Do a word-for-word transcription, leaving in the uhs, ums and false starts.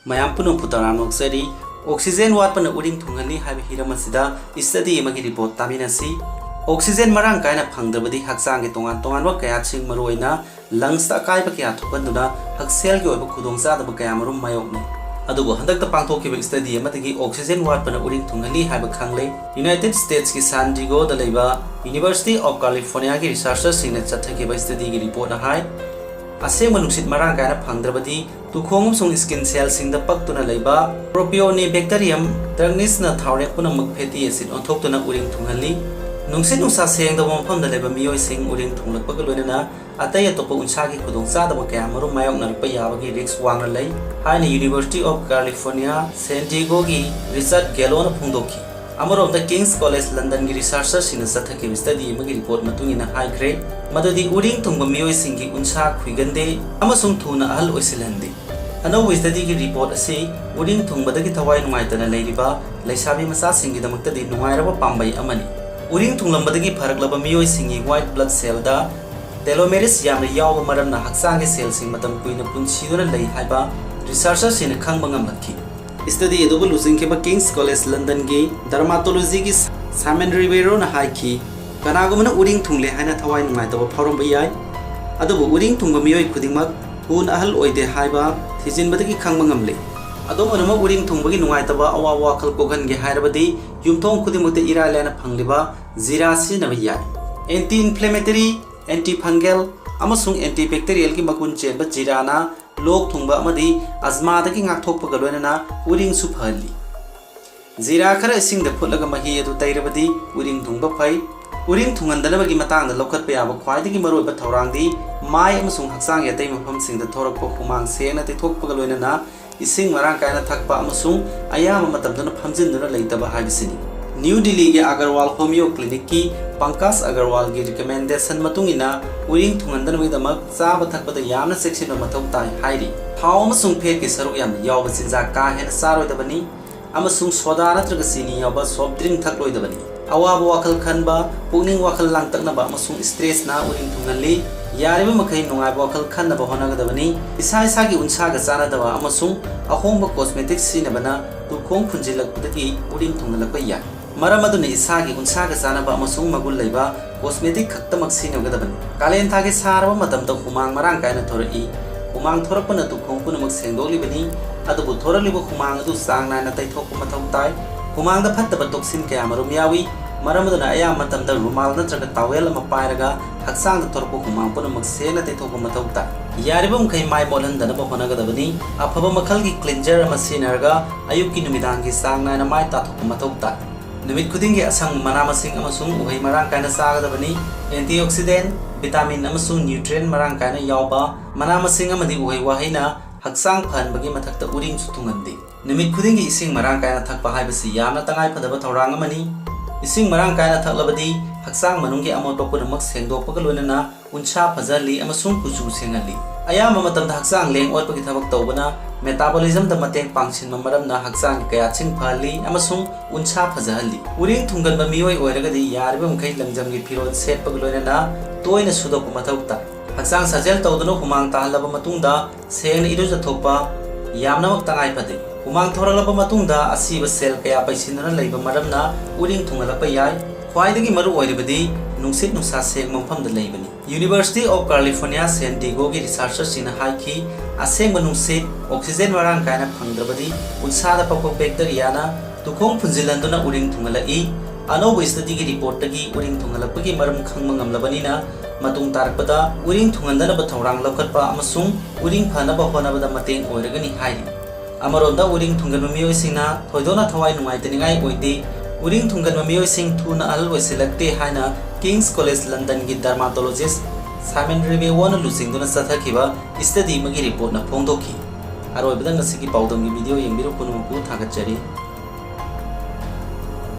ꯃꯌꯥꯝ ꯄꯨꯝꯅꯃꯛꯄꯨ ꯇꯔꯥꯝꯅ ꯑꯣꯛꯆꯔꯤ꯫ ꯑꯣꯛꯁꯤꯖꯦꯟ ꯋꯥꯠꯄꯅ ꯎꯔꯤꯡ ꯊꯨꯡꯍꯜꯂꯤ ꯍꯥꯏꯕ ꯍꯤꯔꯝ ꯑꯁꯤꯗ study ꯑꯃꯒꯤ report ꯇꯥꯃꯤꯟꯅꯁꯤ꯫ ꯑꯣꯛꯁꯤꯖꯦꯟ ꯃꯔꯥꯡ ꯀꯥꯏꯅ ꯐꯪꯗ꯭ꯔꯕꯗꯤ ꯍꯛꯆꯥꯡꯒꯤ ꯇꯣꯉꯥꯟ ꯇꯣꯉꯥꯟꯕ ꯀꯌꯥꯠꯁꯤꯡ, ꯃꯔꯨꯑꯣꯏꯅ lungsꯇ ꯑꯀꯥꯏꯕ ꯀꯌꯥ ꯊꯣꯛꯍꯟꯗꯨꯅ ꯍꯛꯁꯦꯜꯒꯤ ꯑꯣꯏꯕ ꯈꯨꯗꯣꯡꯆꯥꯗꯕ ꯀꯌꯥꯃꯔꯨꯝ ꯃꯥꯌꯣꯛꯅꯩ꯫ ꯑꯗꯨꯕꯨ ꯍꯟꯗꯛꯇ ꯄꯥꯡꯊꯣꯛꯈꯤꯕ study ꯑꯃꯗꯒꯤ ꯑꯣꯛꯁꯤꯖꯦꯟ ꯋꯥꯠꯄꯅ ꯎꯔꯤꯡ ꯊꯨꯡꯍꯜꯂꯤ ꯍꯥꯏꯕ ꯈꯪꯂꯦ꯫ United Statesꯀꯤ San Diegoꯗ ꯂꯩꯕ University of Californiaꯒꯤ researcherꯁꯤꯡꯅ ꯆꯠꯊꯈꯤꯕ studyꯒꯤ reportꯅ ꯍꯥꯏ, ꯑꯁꯦꯡꯕ ꯅꯨꯡꯁꯤꯠ ꯃꯔꯥꯡ ꯀꯥꯏꯅ ꯐꯪꯗ꯭ꯔꯕꯗꯤ ꯇꯨꯈꯣꯡ ꯑꯃꯁꯨꯡ skin cellꯁꯤꯡꯗ ꯄꯛꯇꯨꯅ ꯂꯩꯕ Propionibacterium drugnisꯅ ꯊꯥꯎꯔꯦꯛ ꯄꯨꯝꯅꯃꯛ fatty acid ꯑꯣꯟꯊꯣꯛꯇꯨꯅ ꯎꯔꯤꯡ ꯊꯨꯡꯍꯜꯂꯤ꯫ ꯅꯨꯡꯁꯤꯠ ꯅꯨꯡꯁꯥ ꯁꯦꯡꯗꯕ ꯃꯐꯝꯗ ꯂꯩꯕ ꯃꯤꯑꯣꯏꯁꯤꯡ ꯎꯔꯤꯡ ꯊꯨꯡꯂꯛꯄꯒ ꯂꯣꯏꯅꯅ ꯑꯇꯩ ꯑꯇꯣꯞꯄ ꯎꯟꯁꯥꯒꯤ ꯈꯨꯗꯣꯡꯆꯥꯗꯕ ꯀꯌꯥꯃꯔꯨꯝ ꯃꯥꯌꯣꯛꯅꯔꯛꯄ ꯌꯥꯕꯒꯤ risk ꯋꯥꯡꯅ ꯂꯩ ꯍꯥꯏꯅ University of California San Diegoꯒꯤ Richard Galloꯅ ꯐꯣꯡꯗꯣꯛꯈꯤ꯫ ꯑꯃꯔꯣꯝꯗ King's College Londonꯒꯤ researcherꯁꯤꯡꯅ ꯆꯠꯊꯈꯤꯕ study ꯑꯃꯒꯤ report ꯃꯇꯨꯡ ꯏꯟꯅ ꯍꯥꯏꯈ꯭ꯔꯦ ꯃꯗꯨꯗꯤ ꯎꯔꯤꯡ ꯊꯨꯡꯕ ꯃꯤꯑꯣꯏꯁꯤꯡꯒꯤ ꯎꯟꯁꯥ ꯈꯨꯏꯒꯟꯗꯦ ꯑꯃꯁꯨꯡ ꯊꯨꯅ ꯑꯍꯜ ꯑꯣꯏꯁꯤꯜꯍꯟꯗꯦ꯫ ꯑꯅꯧꯕ studyꯒꯤ report ꯑꯁꯤ ꯎꯔꯤꯡ ꯊꯨꯡꯕꯗꯒꯤ ꯊꯋꯥꯏ ꯅꯨꯡꯉꯥꯏꯇꯅ ꯂꯩꯔꯤꯕ ꯂꯩꯁꯥꯕꯤ ꯃꯆꯥꯁꯤꯡꯒꯤꯗꯃꯛꯇꯗꯤ ꯅꯨꯡꯉꯥꯏꯔꯕ ꯄꯥꯝꯕꯩ ꯑꯃꯅꯤ꯫ ꯎꯔꯤꯡ ꯊꯨꯡꯂꯝꯕꯗꯒꯤ ꯐꯔꯛꯂꯕ ꯃꯤꯑꯣꯏꯁꯤꯡꯒꯤ white blood cellꯗ telomerase ꯌꯥꯝꯅ ꯌꯥꯎꯕ ꯃꯔꯝꯅ ꯍꯛꯆꯥꯡꯒꯤ cellꯁꯤꯡ ꯃꯇꯝ ꯀꯨꯏꯅ ꯄꯨꯟꯁꯤꯗꯨꯅ ꯂꯩ ꯍꯥꯏꯕ researcherꯁꯤꯡꯅ ꯈꯪꯕ ꯉꯝꯂꯛꯈꯤ꯫ Study ꯑꯗꯨꯕꯨ ꯂꯨꯆꯤꯡꯈꯤꯕ King's College Londonꯒꯤ dermatologyꯒꯤ Simon Ribeiro ꯅ ꯍꯥꯏꯈꯤ, "ꯀꯅꯥꯒꯨꯝꯕꯅ ꯎꯔꯤꯡ ꯊꯨꯡꯂꯦ ꯍꯥꯏꯅ ꯊꯋꯥꯏ ꯅꯨꯡꯉꯥꯏꯇꯕ ꯐꯥꯎꯔꯝꯕ ꯌꯥꯏ, ꯑꯗꯨꯕꯨ ꯎꯔꯤꯡ ꯊꯨꯡꯕ ꯃꯤꯑꯣꯏ ꯈꯨꯗꯤꯡꯃꯛ ꯊꯨꯅ ꯑꯍꯜ ꯑꯣꯏꯗꯦ ꯍꯥꯏꯕ ꯊꯤꯖꯤꯟꯕꯗꯒꯤ ꯈꯪꯕ ꯉꯝꯂꯦ꯫" ꯑꯗꯣꯝ ꯄꯨꯝꯅꯃꯛ ꯎꯔꯤꯡ ꯊꯨꯡꯕꯒꯤ ꯅꯨꯡꯉꯥꯏꯇꯕ ꯑꯋꯥꯕ ꯋꯥꯈꯜ ꯀꯣꯛꯍꯟꯒꯦ ꯍꯥꯏꯔꯕꯗꯤ ꯌꯨꯝꯊꯣꯡ ꯈꯨꯗꯤꯡꯃꯛꯇ ꯏꯔꯥꯏ ꯂꯥꯏꯅ ꯐꯪꯂꯤꯕ ꯖꯤꯔꯥ ꯁꯤꯖꯤꯟꯅꯕ ꯌꯥꯏ꯫ Anti inflammatory, anti fungal ꯑꯃꯁꯨꯡ antibacterialꯒꯤ ꯃꯒꯨꯟ ꯆꯦꯟꯕ ꯖꯤꯔꯥꯅ ꯂꯣꯛ ꯊꯨꯡꯕ ꯑꯃꯗꯤ ꯑꯖꯃꯥꯗꯒꯤ ꯉꯥꯛꯊꯣꯛꯄꯒ ꯂꯣꯏꯅꯅ ꯎꯔꯤꯡꯁꯨ ꯐꯍꯜꯂꯤ꯫ ꯖꯤꯔꯥ ꯈꯔ ꯏꯁꯤꯡꯗ ꯐꯨꯠꯂꯒ ꯃꯍꯤ ꯑꯗꯨ ꯇꯩꯔꯕꯗꯤ ꯎꯔꯤꯡ ꯊꯨꯡꯕ ꯐꯩ꯫ ꯎꯔꯤꯡ ꯊꯨꯡꯍꯟꯗꯅꯕꯒꯤ ꯃꯇꯥꯡꯗ ꯂꯧꯈꯠꯄ ꯌꯥꯕ ꯈ꯭ꯋꯥꯏꯗꯒꯤ ꯃꯔꯨꯑꯣꯏꯕ ꯊꯧꯔꯥꯡꯗꯤ ꯃꯥꯏ ꯑꯃꯁꯨꯡ ꯍꯛꯆꯥꯡꯒꯤ ꯑꯇꯩ ꯃꯐꯝꯁꯤꯡꯗ ꯊꯣꯔꯛꯄ ꯍꯨꯃꯥꯡ ꯁꯦꯡꯅ ꯇꯩꯊꯣꯛꯄꯒ ꯂꯣꯏꯅꯅ ꯏꯁꯤꯡ ꯃꯔꯥꯡ ꯀꯥꯏꯅ ꯊꯛꯄ ꯑꯃꯁꯨꯡ ꯑꯌꯥꯝꯕ ꯃꯇꯝꯗꯅ ꯐꯝꯖꯤꯟꯗꯨꯅ ꯂꯩꯇꯕ ꯍꯥꯏꯕꯁꯤꯅꯤ꯫ ꯅ꯭ꯌꯨ ꯗꯤꯜꯂꯤꯒꯤ Agarwal Homeo Clinicꯀꯤ ꯄꯪꯀꯖ ꯑꯒꯔꯋꯥꯜꯒꯤ recommendation ꯃꯇꯨꯡ ꯏꯟꯅ ꯎꯔꯤꯡ ꯊꯨꯡꯍꯟꯗꯅꯕꯒꯤꯗꯃꯛ ꯆꯥꯕ ꯊꯛꯄꯗ ꯌꯥꯝꯅ ꯆꯦꯛꯁꯤꯟꯕ ꯃꯊꯧ ꯇꯥꯏ ꯍꯥꯏꯔꯤ꯫ ꯊꯥꯎ ꯑꯃꯁꯨꯡ ꯐꯦꯠꯀꯤ ꯁꯔꯨꯛ ꯌꯥꯝꯅ ꯌꯥꯎꯕ ꯆꯤꯟꯖꯥꯛ ꯀꯥ ꯍꯦꯟꯅ ꯆꯥꯔꯣꯏꯗꯕꯅꯤ ꯑꯃꯁꯨꯡ soda ꯅꯠꯇ꯭ꯔꯒ ꯆꯤꯅꯤ ꯌꯥꯎꯕ soft drink ꯊꯛꯂꯣꯏꯗꯕꯅꯤ꯫ ꯑꯋꯥꯕ ꯋꯥꯈꯜ ꯈꯟꯕ, ꯄꯨꯛꯅꯤꯡ ꯋꯥꯈꯜ ꯂꯥꯡꯇꯛꯅꯕ ꯑꯃꯁꯨꯡ stressꯅ ꯎꯔꯤꯡ ꯊꯨꯡꯍꯜꯂꯤ꯫ ꯌꯥꯔꯤꯕ ꯃꯈꯩ ꯅꯨꯡꯉꯥꯏꯕ ꯋꯥꯈꯜ ꯈꯟꯅꯕ ꯍꯣꯠꯅꯒꯗꯕꯅꯤ꯫ ꯏꯁꯥ ꯏꯁꯥꯒꯤ ꯎꯟꯁꯥꯒ ꯆꯥꯟꯅꯗꯕ ꯑꯃꯁꯨꯡ ꯑꯍꯣꯡꯕ cosmetic ꯁꯤꯖꯤꯟꯅꯕꯅ ꯇꯨꯈꯣꯡ ꯐꯨꯟꯖꯤꯜꯂꯛꯄꯗꯒꯤ ꯎꯔꯤꯡ ꯊꯨꯡꯍꯜꯂꯛꯄ ꯌꯥꯏ꯫ ꯃꯔꯝ ꯑꯗꯨꯅ ꯏꯁꯥꯒꯤ ꯎꯟꯁꯥꯒ ꯆꯥꯟꯅꯕ ꯑꯃꯁꯨꯡ ꯃꯒꯨꯟ ꯂꯩꯕ cosmetic ꯈꯛꯇꯃꯛ ꯁꯤꯖꯤꯟꯅꯒꯗꯕꯅꯤ꯫ ꯀꯥꯂꯦꯟ ꯊꯥꯒꯤ ꯁꯥꯔꯕ ꯃꯇꯝꯗ ꯍꯨꯃꯥꯡ ꯃꯔꯥꯡ ꯀꯥꯏꯅ ꯊꯣꯔꯛꯏ꯫ ꯍꯨꯃꯥꯡ ꯊꯣꯔꯛꯄꯅ ꯇꯨꯈꯣꯡ ꯄꯨꯝꯅꯃꯛ ꯁꯦꯡꯗꯣꯛꯂꯤꯕꯅꯤ, ꯑꯗꯨꯕꯨ ꯊꯣꯔꯛꯂꯤꯕ ꯍꯨꯃꯥꯡ ꯑꯗꯨ ꯆꯥꯡ ꯅꯥꯏꯅ ꯇꯩꯊꯣꯛꯄ ꯃꯊꯧ ꯇꯥꯏ꯫ ꯍꯨꯃꯥꯡꯗ ꯐꯠꯇꯕ toxin ꯀꯌꯥꯃꯔꯨꯝ ꯌꯥꯎꯏ, ꯃꯔꯝ ꯑꯗꯨꯅ ꯑꯌꯥꯝꯕ ꯃꯇꯝꯗ ꯔꯨꯃꯥꯜ ꯅꯠꯇ꯭ꯔꯒ towel ꯑꯃ ꯄꯥꯏꯔꯒ ꯍꯛꯆꯥꯡꯗ ꯊꯣꯔꯛꯄ ꯍꯨꯃꯥꯡ ꯄꯨꯝꯅꯃꯛ ꯁꯦꯡꯅ ꯇꯩꯊꯣꯛꯄ ꯃꯊꯧ ꯇꯥꯏ꯫ ꯌꯥꯔꯤꯕ ꯃꯈꯩ ꯃꯥꯏ ꯃꯣꯠꯍꯟꯗꯅꯕ ꯍꯣꯠꯅꯒꯗꯕꯅꯤ꯫ ꯑꯐꯕ ꯃꯈꯜꯒꯤ cleanser ꯑꯃ ꯁꯤꯖꯤꯟꯅꯔꯒ ꯑꯌꯨꯛꯀꯤ ꯅꯨꯃꯤꯗꯥꯡꯒꯤ ꯆꯥꯡ ꯅꯥꯏꯅ ꯃꯥꯏ ꯇꯥꯊꯣꯛꯄ ꯃꯊꯧ ꯇꯥꯏ꯫ ꯅꯨꯃꯤꯠ ꯈꯨꯗꯤꯡꯒꯤ ꯑꯁꯪꯕ ꯃꯅꯥ ꯃꯁꯤꯡ ꯑꯃꯁꯨꯡ ꯎꯍꯩ ꯃꯔꯥꯡ ꯀꯥꯏꯅ ꯆꯥꯒꯗꯕꯅꯤ꯫ Antioxidant, vitamin ꯑꯃꯁꯨꯡ nutrient ꯃꯔꯥꯡ ꯀꯥꯏꯅ ꯌꯥꯎꯕ ꯃꯅꯥ ꯃꯁꯤꯡ ꯑꯃꯗꯤ ꯎꯍꯩ ꯋꯥꯍꯩꯅ ꯍꯛꯆꯥꯡ ꯐꯍꯟꯕꯒꯤ ꯃꯊꯛꯇ ꯎꯔꯤꯡꯁꯨ ꯊꯨꯡꯍꯟꯗꯦ꯫ ꯅꯨꯃꯤꯠ ꯈꯨꯗꯤꯡꯒꯤ ꯏꯁꯤꯡ ꯃꯔꯥꯡ ꯀꯥꯏꯅ ꯊꯛꯄ ꯍꯥꯏꯕꯁꯤ ꯌꯥꯝꯅ ꯇꯉꯥꯏ ꯐꯗꯕ ꯊꯧꯔꯥꯡ ꯑꯃꯅꯤ꯫ ꯏꯁꯤꯡ ꯃꯔꯥꯡ ꯀꯥꯏꯅ ꯊꯛꯂꯕꯗꯤ ꯍꯛꯆꯥꯡ ꯃꯅꯨꯡꯒꯤ ꯑꯃꯣꯠꯄ ꯄꯨꯝꯅꯃꯛ ꯁꯦꯡꯗꯣꯛꯄꯒ ꯂꯣꯏꯅꯅ ꯎꯟꯁꯥ ꯐꯖꯍꯜꯂꯤ ꯑꯃꯁꯨꯡ ꯀꯨꯆꯨ ꯁꯦꯡꯍꯜꯂꯤ꯫ ꯑꯌꯥꯝꯕ ꯃꯇꯝꯗ ꯍꯛꯆꯥꯡ ꯂꯦꯡ ꯑꯣꯠꯄꯒꯤ ꯊꯕꯛ ꯇꯧꯕꯅ metabolismꯗ ꯃꯇꯦꯡ ꯄꯥꯡꯁꯤꯟꯕ ꯃꯔꯝꯅ ꯍꯛꯆꯥꯡꯒꯤ ꯀꯌꯥꯠꯁꯤꯡ ꯐꯍꯜꯂꯤ ꯑꯃꯁꯨꯡ ꯎꯟꯁꯥ ꯐꯖꯍꯜꯂꯤ꯫ ꯎꯔꯤꯡ ꯊꯨꯡꯒꯟꯕ ꯃꯤꯑꯣꯏ ꯑꯣꯏꯔꯒꯗꯤ ꯌꯥꯔꯤꯕ ꯃꯈꯩ ꯂꯪꯖꯝꯒꯤ ꯐꯤꯔꯣꯜ ꯁꯦꯠꯄꯒ ꯂꯣꯏꯅꯅ ꯇꯣꯏꯅ ꯁꯨꯗꯣꯛꯄ ꯃꯊꯧ ꯇꯥꯏ꯫ ꯍꯛꯆꯥꯡ ꯁꯥꯖꯦꯜ ꯇꯧꯗꯨꯅ ꯍꯨꯃꯥꯡ ꯇꯥꯍꯜꯂꯕ ꯃꯇꯨꯡꯗ ꯁꯦꯡꯅ ꯏꯔꯨꯖꯊꯣꯛꯄ ꯌꯥꯝꯅꯃꯛ ꯇꯉꯥꯏ ꯐꯗꯦ꯫ ꯍꯨꯃꯥꯡ ꯊꯣꯔꯛꯂꯕ ꯃꯇꯨꯡꯗ ꯑꯁꯤꯕ cell ꯀꯌꯥ ꯄꯩꯁꯤꯟꯗꯨꯅ ꯂꯩꯕ ꯃꯔꯝꯅ ꯎꯔꯤꯡ ꯊꯨꯡꯍꯜꯂꯛꯄ ꯌꯥꯏ꯫ ꯈ꯭ꯋꯥꯏꯗꯒꯤ ꯃꯔꯨ ꯑꯣꯏꯔꯤꯕꯗꯤ ꯅꯨꯡꯁꯤꯠ ꯅꯨꯡꯁꯥ ꯁꯦꯡꯕ ꯃꯐꯝꯗ ꯂꯩꯕꯅꯤ꯫ University of California San Diegoꯒꯤ researcherꯁꯤꯡꯅ ꯍꯥꯏꯈꯤ, ꯑꯁꯦꯡꯕ ꯅꯨꯡꯁꯤꯠ, oxygen ꯃꯔꯥꯡ ꯀꯥꯏꯅ ꯐꯪꯗ꯭ꯔꯕꯗꯤ ꯎꯟꯁꯥꯗ ꯄꯛꯄ bacteriaꯅ ꯇꯨꯈꯣꯡ ꯐꯨꯟꯖꯤꯜꯍꯟꯗꯨꯅ ꯎꯔꯤꯡ ꯊꯨꯡꯍꯜꯂꯛꯏ꯫ ꯑꯅꯧꯕ studyꯒꯤ reportꯇꯒꯤ ꯎꯔꯤꯡ ꯊꯨꯡꯍꯜꯂꯛꯄꯒꯤ ꯃꯔꯝ ꯈꯪꯕ ꯉꯝꯂꯕꯅꯤꯅ, ꯃꯇꯨꯡ ꯇꯥꯔꯛꯄꯗ ꯎꯔꯤꯡ ꯊꯨꯡꯍꯟꯗꯅꯕ ꯊꯧꯔꯥꯡ ꯂꯧꯈꯠꯄ ꯑꯃꯁꯨꯡ ꯎꯔꯤꯡ ꯐꯅꯕ ꯍꯣꯠꯅꯕꯗ ꯃꯇꯦꯡ ꯑꯣꯏꯔꯒꯅꯤ ꯍꯥꯏꯔꯤ꯫ ꯑꯃꯔꯣꯝꯗ ꯎꯔꯤꯡ ꯊꯨꯡꯒꯟꯕ ꯃꯤꯑꯣꯏꯁꯤꯡꯅ ꯊꯣꯏꯗꯣꯛꯅ ꯊꯋꯥꯏ ꯅꯨꯡꯉꯥꯏꯇꯅꯤꯡꯉꯥꯏ ꯑꯣꯏꯗꯦ꯫ ꯎꯔꯤꯡ ꯊꯨꯡꯒꯟꯕ ꯃꯤꯑꯣꯏꯁꯤꯡ ꯊꯨꯅ ꯑꯍꯜ ꯑꯣꯏꯁꯤꯜꯂꯛꯇꯦ ꯍꯥꯏꯅ King's College Londonꯒꯤ dermatologist Simon Ribeaua ꯂꯨꯆꯤꯡꯗꯨꯅ ꯆꯠꯊꯈꯤꯕ study ꯑꯃꯒꯤ reportꯅ ꯐꯣꯡꯗꯣꯛꯈꯤ꯫ ꯑꯔꯣꯏꯕꯗ ꯉꯁꯤꯒꯤ ꯄꯥꯎꯗꯝꯒꯤ video ꯌꯦꯡꯕꯤꯔꯨ ꯄꯨꯝꯅꯃꯛꯄꯨ ꯊꯥꯒꯠꯆꯔꯤ꯫